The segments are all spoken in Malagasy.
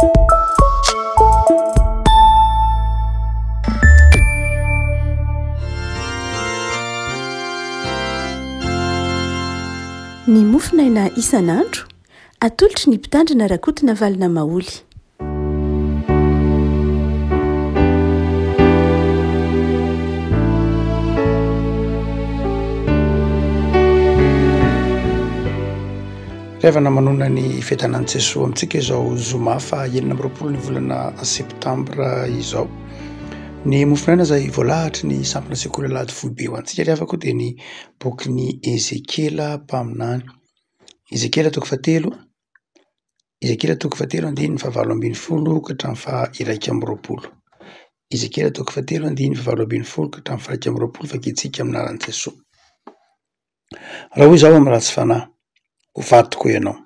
Ny mofonaina isan'andro, atolotry ny Mpitandrina Rakotonavalona Maholy. Revana manonona ny fiadanan'i Jesoa amintsika izao zoma faha 26 ny volana septambra izao. Ny mofonaina izay voalahatry ny sampona sekoly alahady foibe ho antsika ry havako dia ny bokin'i Ezekiela mpaminany. Ezekiela toko fahatelo, Ezekiela toko fahatelo andininy fahavalo ambin'ny folo ka hatramin'ny faha 21. Ezekiela toko fahatelo andininy fahavalo ambin'ny folo ka hatramin'ny faha 21 vakintsika amin'ny anaran'i Jesoa. Raha hoy izaho amin'ny ratsy fanahy, ho faty tokoa ianao,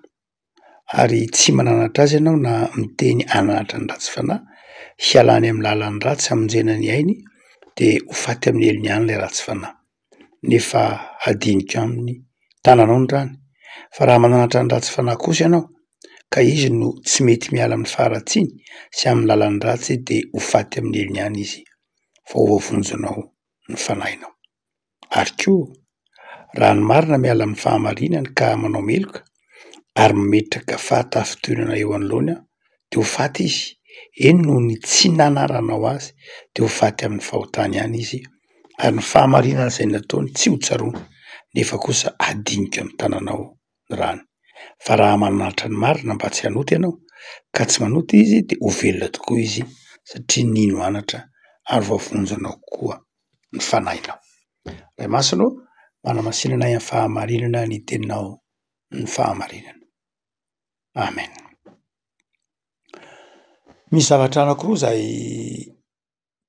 ary tsy mananatra azy ianao na miteny hananatra ny ratsy fanahy, hialany amin'ny lalan'ny ratsy hamonjena ny ainy, dia ho faty amin'ny helony ihany ilay ratsy fanahy. Nefa hadiniko aminy tananao ny rany. Fa raha mananatra ny ratsy fanahy kosa ianao, ka izy no tsy mety miala amin'ny faharatsiany sy amin'ny lalan'ny ratsy, dia ho faty amin'ny helony ihany izy, fa ho voavonjinao ny fanahinao. Ary koa, raha ny marina miala amin'ny fahamarinany ka manao meloka, ary mametraka fahatafintohinana eo anoloany aho, dia ho faty izy, eny noho ny tsy nanaranao azy, dia ho faty amin'ny fahotany ihany izy, ary ny fahamarinana izay nataony tsy ho tsaroana, nefa kosa hadiniko amin'ny tananao ny rany. Fa raha mananatra ny marina mba tsy hanota ianao, ka tsy manota izy, dia ho velona tokoa izy, satria nino anatra ary voavonjinao koa ny fanahinao. Ray Masina ô, manamasina anay amin'ny fahamarinana ny teninao ny fahamarinana. Amen. Misy zavatra anankiroa izay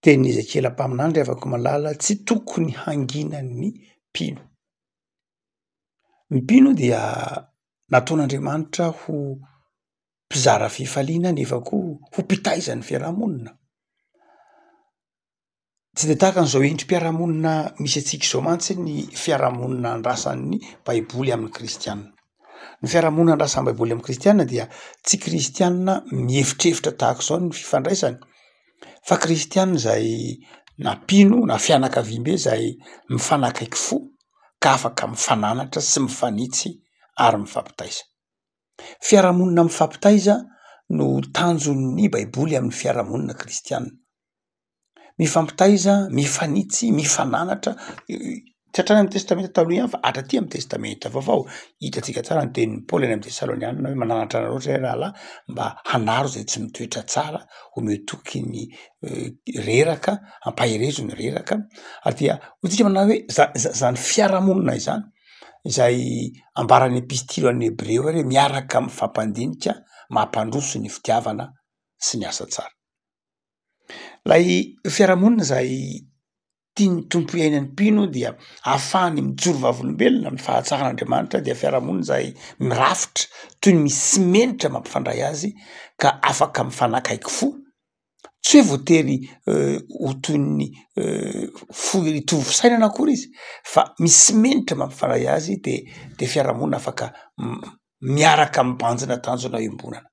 tenin'i Ezekiela mpaminany ry havako malala tsy tokony hanginan'ny mpino. Ny mpino dia nataon'Andriamanitra ho mpizara fifaliana nefa koa ho mpitaiza ny fiarahamonina. Tsy dia tahaka an'izao endri-piarahamonina misy antsika izao mantsy ny fiarahamonina andrasan'ny baiboly amin'ny kristianina. Ny fiarahamonina andrasan'ny baiboly amin'ny kristianina dia tsy kristianina miefitrefitra tahaka izao ny fifandraisany fa kristianina izay na mpino na fianakaviambe izay mifanakaiky fo ka afaka mifananatra sy mifanitsy ary mifampitaiza. Fiarahamonina mifampitaiza no tanjon'ny baiboly amin'ny fiarahamonina kristianina. Mifampitaiza, mifanitsy, mifananatra, tsy hatrany amin'ny testamenta taloha ihany fa hatraty amin'ny testamenta vaovao. Hitantsika tsara ny tenin'i Paoly any amin'ny Tesalonianina hoe mananatra anareo zay rahalahy mba hanaro izay tsy mitoetra tsara, omeo toky ny reraka, ampaherezo ny reraka. Ary dia hoy tsika manao hoe za- za- zany fiarahamonina izany izay ambaran'ny epistily ho an'ny Hebreo hoe miaraka mifampandinika mampandroso ny fitiavana sy ny asa tsara. Ilay fiarahamonina izay tian'ny Tompo hiainan'ny mpino dia ahafahany mijoro vavolombelona amin'ny fahatsaran'Andriamanitra dia fiarahamonina izay mirafitra toy ny misy simenitra mampifandray azy ka afaka mifanakaiky fo, tsy hoe voatery ho toy ny fo hitovy fisainana akory izy fa misy simenitra mampifandray azy de de fiarahamonina afaka miaraka mibanjina tanjona iombonana.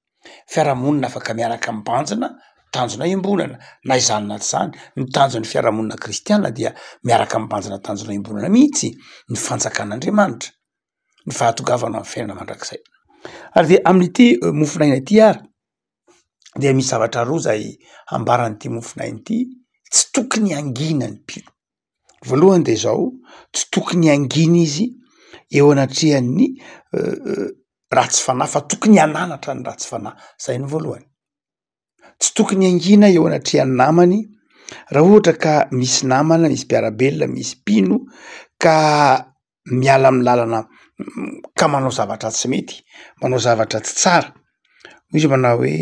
Fiarahamonina afaka miaraka mibanjina tanjona iombonana, na izany na tsy izany ny tanjon'ny fiarahamonina kristiana dia miaraka mibanjina tanjona iombonana mihitsy ny fanjakan'Andriamanitra, ny fahatongavana amin'ny fiainana mandrakizay. Ary dia amin'ity mofonaina ity ary dia misy zavatra roa izay ambaran'ity mofonaina ity tsy tokony hangina ny mpino. Voalohany de izao, tsy tokony hangina izy eo anatrehan'ny ratsy fanahy fa tokony hananatra ny ratsy fanahy, zay ny voalohany. Tsy tokony hangina eo anatrehan'ny namany raha ohatra ka misy namana, misy mpiara-belona, misy mpino ka miala amin'ny lalana ka manao zavatra tsy mety, manao zavatra tsy tsara, hoy izy manao hoe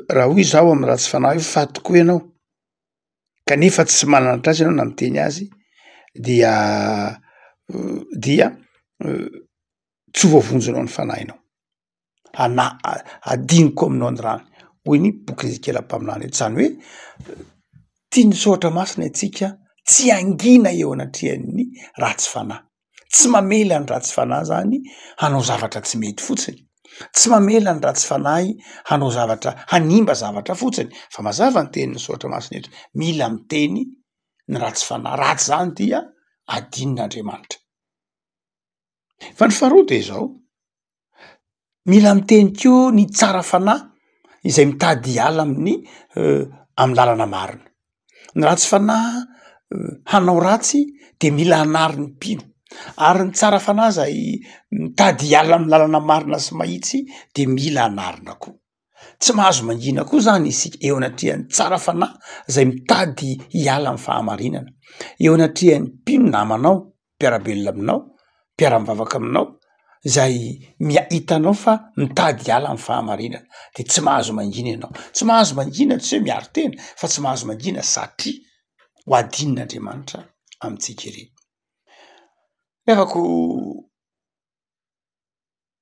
raha hoy izaho amin'ny ratsy fanahy hoe faty tokoa ianao kanefa tsy mananatra azy ianao na miteny azy dia dia tsy ho voavonjinao ny fanahinao, ana- adinoko aminao ny rany hoy ny boky Ezekiela mpaminany eto, zany hoe tian'ny soratra masina isika tsy hangina eo anatrehan'ny ratsy fanahy, tsy mamela ny ratsy fanahy zany hanao zavatra tsy mety fotsiny. Tsy mamela ny ratsy fanahy hanao zavatra, hanimba zavatra fotsiny, fa mazava ny tenin'ny soratra masina eto, mila miteny ny ratsy fanahy, raha tsy zany dia adinon'Andriamanitra. Fa ny faharoa de zao, mila miteny koa ny tsara fanahy izay mitady hiala amin'ny amy lalana marina. Ny ratsy fanahy hanao ratsy de mila hanary ny mpino, ary ny tsara fanahy zay mitady hiala amy lalana marina sy mahitsy de mila anarina koa. Tsy mahazo mangina koa zany isika eo anatrehan'ny tsara fanahy zay mitady hiala amy fahamarinana, eo anatrehan'ny mpino namanao, mpiara-belona aminao, mpiara-mivavaka aminao, zay mia- hitanao fa mitady hiala amy fahamarinana de tsy mahazo mangina ianao, tsy mahazo mangina tsy hoe miaro tena fa tsy mahazo mangina satria ho adinon'Andriamanitra amintsika ireny. Havako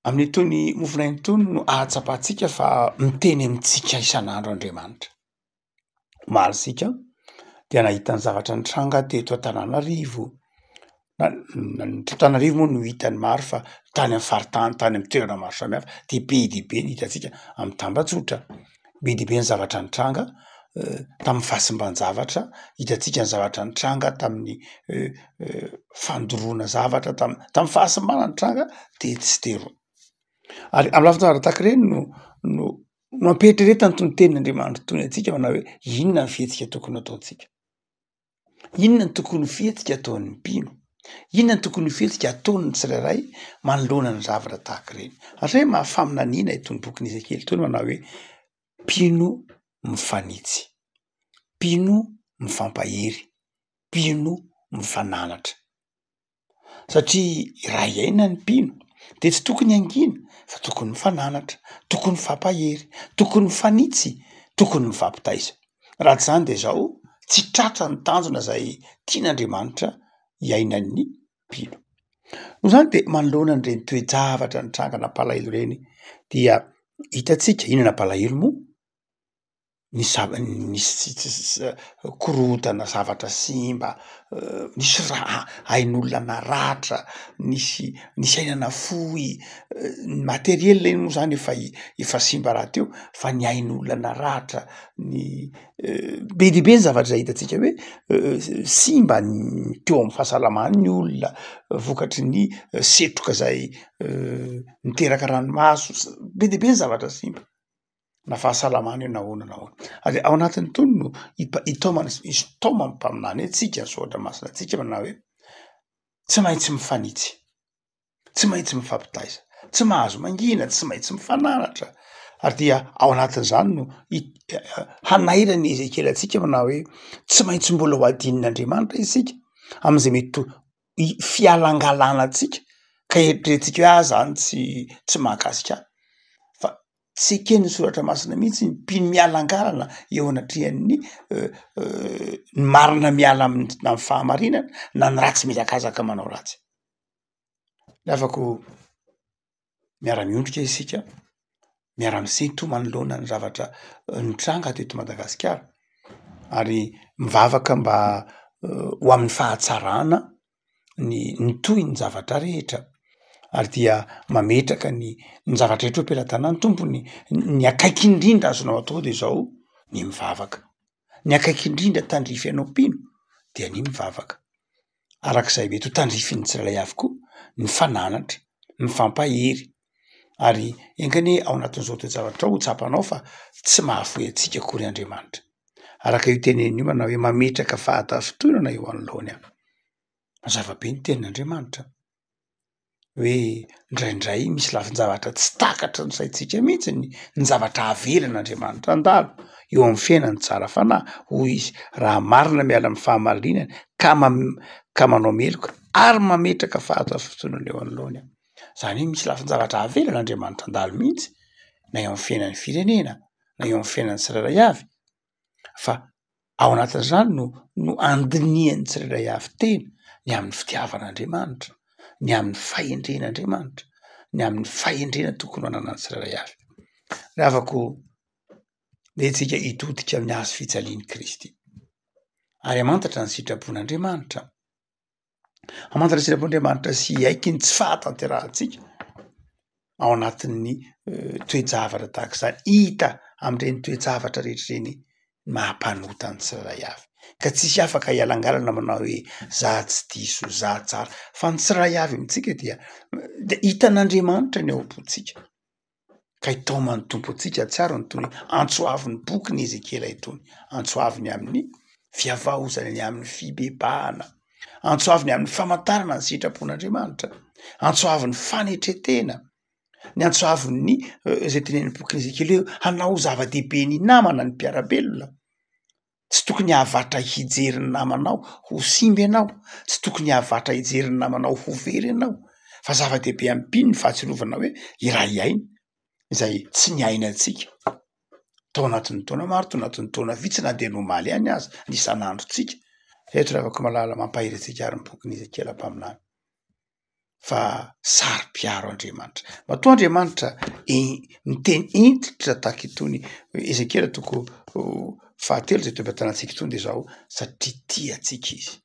Amin'itony mofonaina itony no ahatsapantsika fa miteny amintsika isan'andro Andriamanitra. Omaly isika dia nahita ny zavatra nitranga teto Antananarivo, na ny teto Antananarivo moa no hitan'ny maro fa tany amin'ny faritany, tany amin'ny toerana maro samihafa de be dia be ny hitantsika amin'ny tambajotra. Be dia be ny zavatra nitranga tamin'ny fahasimban-javatra, hitantsika ny zavatra nitranga tamin'ny fandoroana zavatra tam- tamin'ny fahasimbana nitranga tetsy sy teroa. Ary amin'ny lafin-javatra tahaka ireny no no no ampieritreretana itony tenin'Andriamanitra itony antsika manao hoe inona ny fihetsika tokony ataontsika? Inona no tokony ho fihetsika ataon'ny mpino? Inona no tokony ho fihetsika ataon'ny tsirairay manoloana ny zavatra tahaka ireny? Hatrizay maha faminaniana itony bokin'i Ezekiela itony manao hoe mpino mifanitsy, mpino mifampahery, mpino mifananatra. Satria iray aina ny mpino de tsy tokony hangina fa tokony mifananatra, tokony mifampahery, tokony mifanitsy, tokony mifampitaiza. Raha tsy zany de zao tsy tratra ny tanjona zay tian'Andriamanitra hiainan'ny mpino. Noho zany de manoloana an'ireny toe-javatra nitranga nampalahelo ireny dia hitantsika, inona nampalahelo moa? Nisy zava- nisy korontana, zavatra simba, nisy ra- ain'olona naratra, nisy nisy aina nafoy, ny materiel iny moa zany efa efa simba rahateo fa ny ain'olona naratra, ny be dia be ny zavatra zay hitantsika hoe simba ny teo amy fahasalaman'ny olona vokatry ny setroka zay niteraka ranomaso, be dia be ny zavatra simba. na fahasalamana io na ahoana na ahoana, ary ao anatin'itony no ipa- itaomana sy isintoman'ny mpaminany antsika, ny soratra masina antsika manao hoe tsy maintsy mifanitsy, tsy maintsy mifampitaiza, tsy mahazo mangina, tsy maintsy mifananatra, ary dia ao anatin'izany no i- hanairan'i Ezekiela antsika manao hoe tsy maintsy mbola ho adinon'Andriamanitra isika am'izay mety ho i- fialangalanantsika ka eritreretintsika hoe ah zany tsy tsy mahakasika ahy fa Tsy eken'ny soratra masina mihitsy ny mpino mialangalana eo anatrehan'ny ny marina miala amin'ny amin'ny fahamarinana na ny ratsy mihazakazaka manao ratsy. Ny havako miara-miondrika isika, miara-misento manoloana ny zavatra nitranga teto Madagasikara ary mivavaka mba ho amin'ny fahatsarana ny ny tohin'ny zavatra rehetra ary dia mametraka ny ny zavatra rehetra eo am-pelatanan'ny Tompo ny ny akaiky indrindra azonao atao de zao ny mivavaka, ny akaiky indrindra tandrify anao mpino dia ny mivavaka, arak'izay mety ho tandrifin'ny tsirairay avy koa ny fananatra, mifampahery ary enga anie ao anatin'izao toe-javatra ao ho tsapanao fa tsy mahafoy antsika akory Andriamanitra. Araka io teneniny io manao hoe mametraka fahatafintohinana eo anoloany aho. Mazava be ny tenin'Andriamanitra hoe indraindray misy lafin-javatra tsy takatry ny saintsika mihitsy ny ny zavatra avelan'Andriamanitra handalo eo amin'ny fiainan'ny tsara fanahy, hoy izy, raha marina miala amin'ny fahamarinana ka mam- ka manao meloka ary mametraka fahatafintohinana eo anoloany aho. Zany hoe misy lafin-javatra avelan'Andriamanitra handalo mihitsy na eo amin'ny fiainan'ny firenena na eo amin'ny fiainan'ny tsirairay avy fa ao anatin'izany no no andinihan'ny tsirairay avy tena ny amin'ny fitiavan'Andriamanitra, ny amin'ny fahendren'Andriamanitra, ny amin'ny fahendrena tokony ho ananan'ny tsirairay avy. Ry havako, ndeha tsika hitodika amin'ny hazo fijalian'i Kristy ary hamantatra ny sitrapon'Andriamanitra. Hamantatra ny sitrapon'Andriamanitra sy hiaiky ny tsy fahatanterahantsika. Ao anatin'ny toe-javatra tahaka izany, hita amin'ireny toe-javatra rehetra ireny ny maha mpanota ny tsirairay avy, ka tsisy afaka hialangalana manao hoe za tsy diso, za tsara, fa ny tsirairay avy amintsika dia de hitan'Andriamanitra ny ao am-pontsika, ka hitaoman'ny Tompo antsika hahatsiaro an'itony antso avon'ny bokin'i Ezekiela itony, antso avony amin'ny fihavaozana, ny amin'ny fibebahana, antso avony amin'ny famantarana ny sitrapon'Andriamanitra, antso avon'ny fanetren-tena, ny antso avon'ny izay tenenin'ny bokin'i Ezekiela hoe hanao zava-dehibe ny namana ny mpiara-belona. Tsy tokony hahavatra hijery ny namanao ho simba ianao, tsy tokony hahavatra hijery ny namanao ho very ianao, fa zava-dehibe amin'ny mpino ny fahatsiarovana hoe iray aina izay tsy niainantsika tao anatin'ny taona maro, tao anatin'ny taona vitsy na dia ny omaly ihany aza, ny isan'androntsika. Eto ry havako malala, mampahery antsika ary ny bokin'i Ezekiela mpaminany. fa saro-piaro Andriamanitra. Matoa Andriamanitra miteny hentitra tahaka itony Ezekiela toko fahatelo izay teo am-pitanantsika itony de zao, satria tia antsika izy,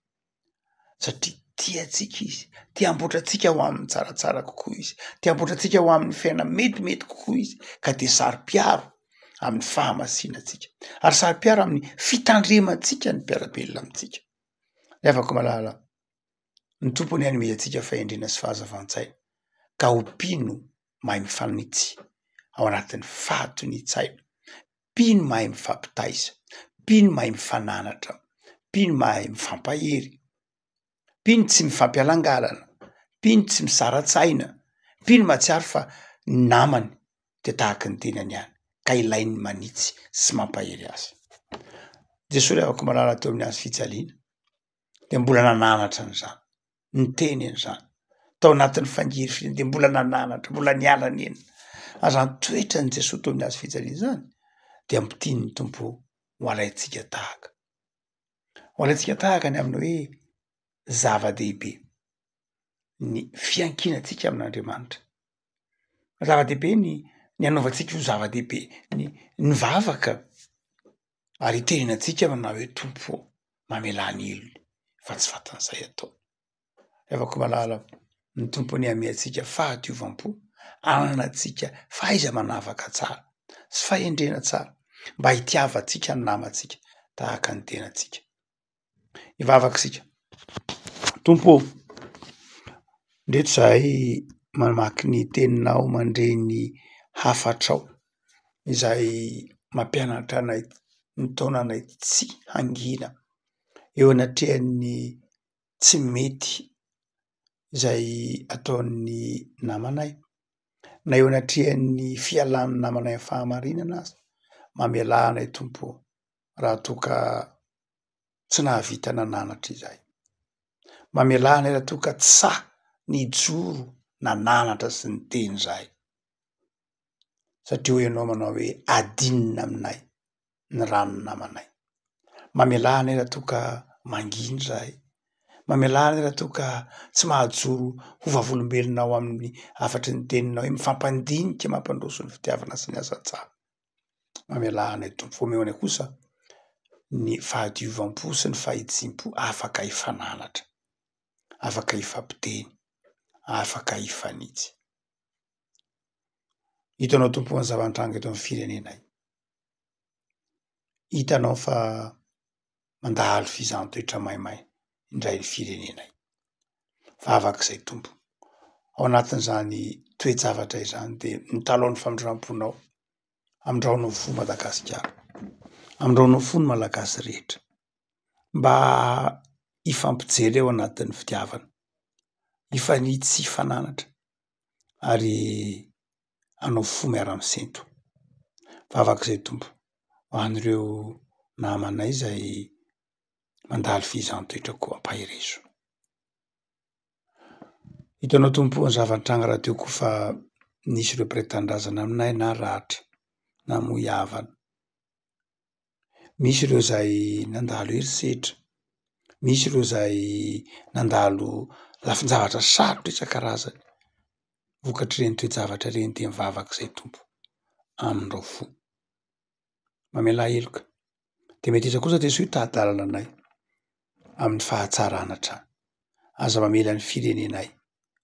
satria tia antsika izy, te hamboatra antsika ho amin'ny tsaratsara kokoa izy, te hamboatra antsika ho amin'ny fiainana metimety kokoa izy, ka de saro-piaro amin'ny fahamasinantsika ary saro-piaro amin'ny fitandremantsika ny mpiara-belona amintsika. Ry havako malala. Ny Tompo anie hanome antsika fahendrena sy fahazavan-tsaina ka ho mpino mahay mifanitsy ao anatin'ny fahatonian-tsaina, mpino mahay mifampitaiza, mpino mahay mifananatra, mpino mahay mifampahery, mpino tsy mifampialangalana, mpino tsy misara-tsaina, mpino mahatsiaro fa ny namany dia tahaky ny tenany ihany ka ilainy ny manitsy sy mampahery azy. Jesoa ry havako malala teo amin'ny hazo fijaliana. de mbola nananatra an'izany, niteny an'izany, tao anatin'ny fangirifiriana de mbola nananatra, mbola niala nenina, ary zany toetran'i Jesoa teo amin'ny hazo fijaliana zany de ampitian'ny Tompo ho alaintsika tahaka, ho alaintsika tahaka ny amin'ny hoe zava-dehibe ny fiankinantsika amin'Andriamanitra, zava-dehibe ny ny anaovantsika io zava-dehibe ny ny vavaka. ary hitenena antsika manao hoe Tompo ô, mamelà ny helony fa tsy fatan'izay ataony. Ry havako malala, ny Tompo anie hanome antsika fahadiovam-po, hanana antsika fahaiza-manavaka tsara sy fahendrena tsara mba hitiavantsika ny namantsika tahaka ny tenantsika. Hivavaka isika. Tompo ô, ndreto izahay mamaky ny teninao, mandre ny hafatrao izay mampianatra anay, mitaona anay tsy hangina eo anatrehan'ny tsy mety izay ataon'ny namanay, na eo anatrehan'ny fialan'ny namanay amin'ny fahamarinana aza, mamelà anay Tompo ô raha toa ka tsy nahavita nananatra izahay. Mamelà anay raha toa ka tsy sahy nijoro nananatra sy niteny izahay, satria hoy ianao manao hoe adinina aminay ny ran'ny namanay. Mamelà anay raha toa ka mangina izahay, mamelà anay raha toa ka tsy mahajoro ho vavolombelonao amin'ny hafatry ny teninao hoe mifampandinika mampandroso ny fitiavana sy ny asa tsara. Mamelà anay Tompo fa omeo anay kosa ny fahadiovam-po sy ny fahitsim-po afaka hifananatra, afaka hifampiteny, afaka hifanitsy. Hitanao Tompo ny zava-nitranga eto amin'ny firenenay. Hitanao fa mandalo fizahan-toetra maimay indray ny firenenay. Vavaka izay Tompo. Ao anatin'izany toe-javatra izany dia mitalaho ny famindram-ponao Amindrao ny fo Madagasikara, amindrao ny fo ny Malagasy rehetra mba hifampijery ao anatin'ny fitiavana, hifanitsy sy hifananatra ary hanao fo miara-misento. Vavaka izay Tompo ho an'ireo namanay izay mandalo fihizan-toetra koa ampaherezo. Hitanao Tompo o ny zava-nitranga rahateo koa fa nisy ireo mpiray tanindrazana aminay naratra, namoy havana. Misy ireo izay nandalo herisetra, misy ireo izay nandalo lafin-javatra sarotra isan-karazany. Vokatr'ireny toe-javatra ireny dia mivavaka izay Tompo amindrao fo. Mamelà heloka. De meteza kosa Jesoa hitari-dalana anay amin'ny fahatsarana hatrany. Aza mamela ny firenenay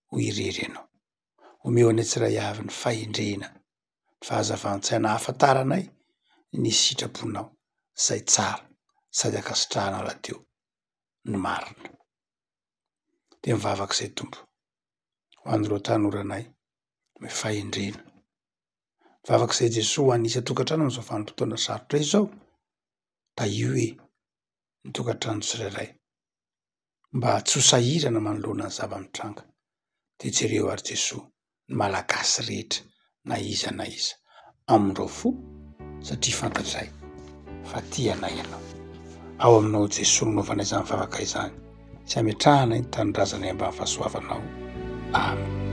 ho irery Ianao. Omeo anay tsiray avy ny fahendrena, ny fahazavan-tsaina ahafantaranay ny sitraponao izay tsara sady ankasitrahana rahateo ny marina. Dia mivavaka izay Tompo ho an'ireo tanoranay omeo fahendrena. Mivavaka izay Jesoa ho an'ny isan-tokantrano amin'izao vanim-potoana sarotra izao, tahio e ny tokantrano tsirairay mba tsy ho sahirana manoloana ny zava-mitranga de jereo ary Jesoa ny Malagasy rehetra na iza na iza amindrao fo satria fantatray fa tia anay ianao. Ao aminao Jesoa no naovanay izany vavaka izany sy ametrahanay ny tanindrazanay ambany fahasoavanao. Amen.